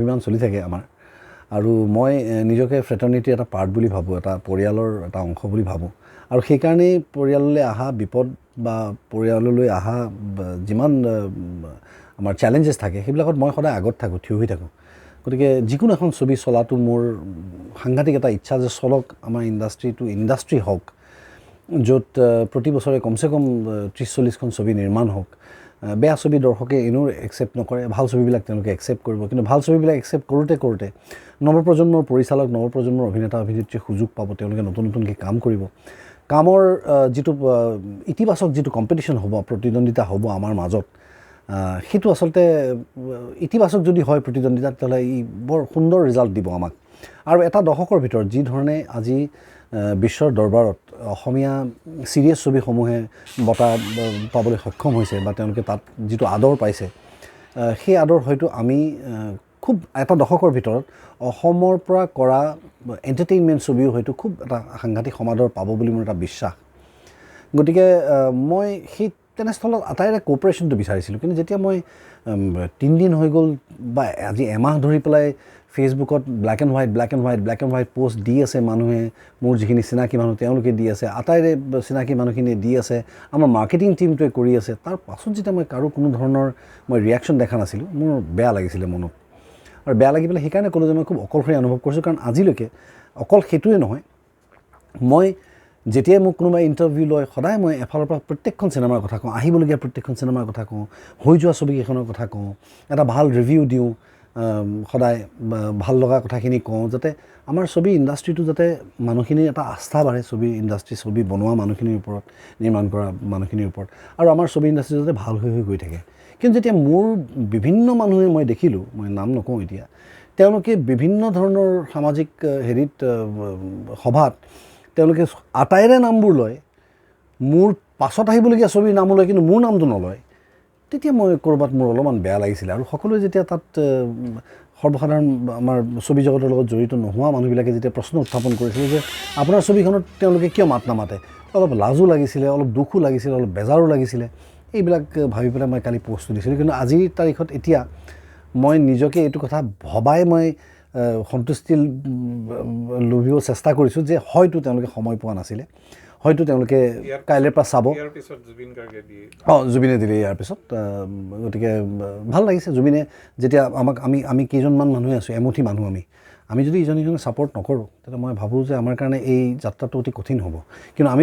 অভিমান চলি থাকে আমাৰ। আৰু মই নিজকে ফ্ৰেটাৰ্নিটিৰ এটা পাৰ্ট বুলি ভাবোঁ, এটা পৰিয়ালৰ এটা অংশ বুলি ভাবোঁ। আৰু সেইকাৰণেই পৰিয়াললৈ অহা বিপদ বা পৰিয়াললৈ অহা যিমান আমাৰ চেলেঞ্জেছ থাকে, সেইবিলাকত মই সদায় আগত থাকোঁ, থিয় হৈ থাকোঁ। গতিকে যিকোনো এখন ছবি চলাটো মোৰ সাংঘাতিক এটা ইচ্ছা যে চলক, আমাৰ ইণ্ডাষ্ট্ৰিটো ইণ্ডাষ্ট্ৰি হওক, য'ত প্ৰতি বছৰে কমচে কম 30-40খন ছবি নিৰ্মাণ হওক। বেয়া ছবি দৰ্শকে এনেও একচেপ্ট নকৰে, ভাল ছবিবিলাক তেওঁলোকে একচেপ্ট কৰিব। কিন্তু ভাল ছবিবিলাক একচেপ্ট কৰোঁতে কৰোঁতে নৱপ্ৰজন্মৰ পৰিচালক, নৱপ্ৰজন্মৰ অভিনেতা অভিনেত্ৰীয়ে সুযোগ পাব, তেওঁলোকে নতুন নতুনকৈ কাম কৰিব। কামৰ যিটো ইতিবাচক যিটো কম্পিটিশ্যন হ'ব, প্ৰতিদ্বন্দ্বিতা হ'ব আমাৰ মাজত, সেইটো আচলতে ইতিবাচক যদি হয় প্ৰতিদ্বন্দ্বিতা, তেতিয়াহ'লে ই বৰ সুন্দৰ ৰিজাল্ট দিব আমাক। আৰু এটা দশকৰ ভিতৰত যি ধৰণে আজি বিশ্বৰ দৰবাৰত অসমীয়া ছিৰিয়াছ ছবিসমূহে বঁটা পাবলৈ সক্ষম হৈছে বা তেওঁলোকে তাত যিটো আদৰ পাইছে, সেই আদৰ হয়তো আমি খুব এটা দশকৰ ভিতৰত অসমৰ পৰা কৰা এণ্টাৰটেইনমেণ্ট ছবিও হয়তো খুব এটা সাংঘাতিক সমাদৰ পাব বুলি মোৰ এটা বিশ্বাস। গতিকে মই সেই তেনেস্থলত আটাইৰে কোঅপাৰেশ্যনটো বিচাৰিছিলোঁ। কিন্তু যেতিয়া মই 3 দিন হৈ গ'ল বা আজি এমাহ ধৰি পেলাই ফেচবুকত black and white, black and white, black and white post দি আছে মানুহে, মোৰ যিখিনি চিনাকি মানুহ তেওঁলোকে দি আছে, আটাইৰে চিনাকি মানুহখিনিয়ে দি আছে, আমাৰ মাৰ্কেটিং টীমটোৱে কৰি আছে, তাৰ পাছত যেতিয়া মই কাৰো কোনো ধৰণৰ মই ৰিয়েকশ্যন দেখা নাছিলোঁ, মোৰ বেয়া লাগিছিলে মনত। আৰু বেয়া লাগি পেলাই সেইকাৰণে ক'লোঁ যে মই খুব অকলশৰীয়া অনুভৱ কৰিছোঁ। কাৰণ আজিলৈকে অকল সেইটোৱে নহয়, মই যেতিয়াই মোক কোনোবাই ইণ্টাৰভিউ লয়, সদায় মই এফালৰ পৰা প্ৰত্যেকখন চিনেমাৰ কথা কওঁ, আহিবলগীয়া প্ৰত্যেকখন চিনেমাৰ কথা কওঁ, হৈ যোৱা ছবিকেইখনৰ কথা কওঁ, এটা ভাল ৰিভিউ দিওঁ, সদায় ভাল লগা কথাখিনি কওঁ, যাতে আমাৰ ছবি ইণ্ডাষ্ট্ৰিটো যাতে মানুহখিনিৰ এটা আস্থা বাঢ়ে ছবি ইণ্ডাষ্ট্ৰি, ছবি বনোৱা মানুহখিনিৰ ওপৰত, নিৰ্মাণ কৰা মানুহখিনিৰ ওপৰত, আৰু আমাৰ ছবি ইণ্ডাষ্ট্ৰি যাতে ভাল হৈ হৈ গৈ থাকে। কিন্তু যেতিয়া মোৰ বিভিন্ন মানুহে মই দেখিলোঁ, মই নাম নকওঁ এতিয়া, তেওঁলোকে বিভিন্ন ধৰণৰ সামাজিক হেৰিত সভাত তেওঁলোকে আটাইৰে নামবোৰ লয়, মোৰ পাছত আহিবলগীয়া ছবিৰ নামো লয়, কিন্তু মোৰ নামটো নলয়, তেতিয়া মই ক'ৰবাত মোৰ অলপমান বেয়া লাগিছিলে। আৰু সকলোৱে যেতিয়া তাত সৰ্বসাধাৰণ আমাৰ ছবি জগতৰ লগত জড়িত নোহোৱা মানুহবিলাকে যেতিয়া প্ৰশ্ন উত্থাপন কৰিছিলে যে আপোনাৰ ছবিখনত তেওঁলোকে কিয় মাত নামাতে, অলপ লাজো লাগিছিলে, অলপ দুখো লাগিছিলে, অলপ বেজাৰো লাগিছিলে। এইবিলাক ভাবি পেলাই মই কালি পষ্টটো দিছিলোঁ। কিন্তু আজিৰ তাৰিখত এতিয়া মই নিজকে এইটো কথা ভবাই মই সন্তুষ্টি লভিব চেষ্টা কৰিছোঁ যে হয়তো তেওঁলোকে সময় পোৱা নাছিলে, হয়তো তেওঁলোকে কাইলৈৰ পৰা চাব। ইয়াৰ পিছত জুবিন গাৰ্গে দি অঁ, জুবিনে দিলে ইয়াৰ পিছত। গতিকে ভাল লাগিছে। জুবিনে যেতিয়া আমাক আমি আমি কেইজনমান মানুহে আছোঁ, এমুঠি মানুহ আমি, আমি যদি ইজন ইজনক ছাপৰ্ট নকৰোঁ, তেতিয়া মই ভাবোঁ যে আমাৰ কাৰণে এই যাত্ৰাটো অতি কঠিন হ'ব। কিন্তু আমি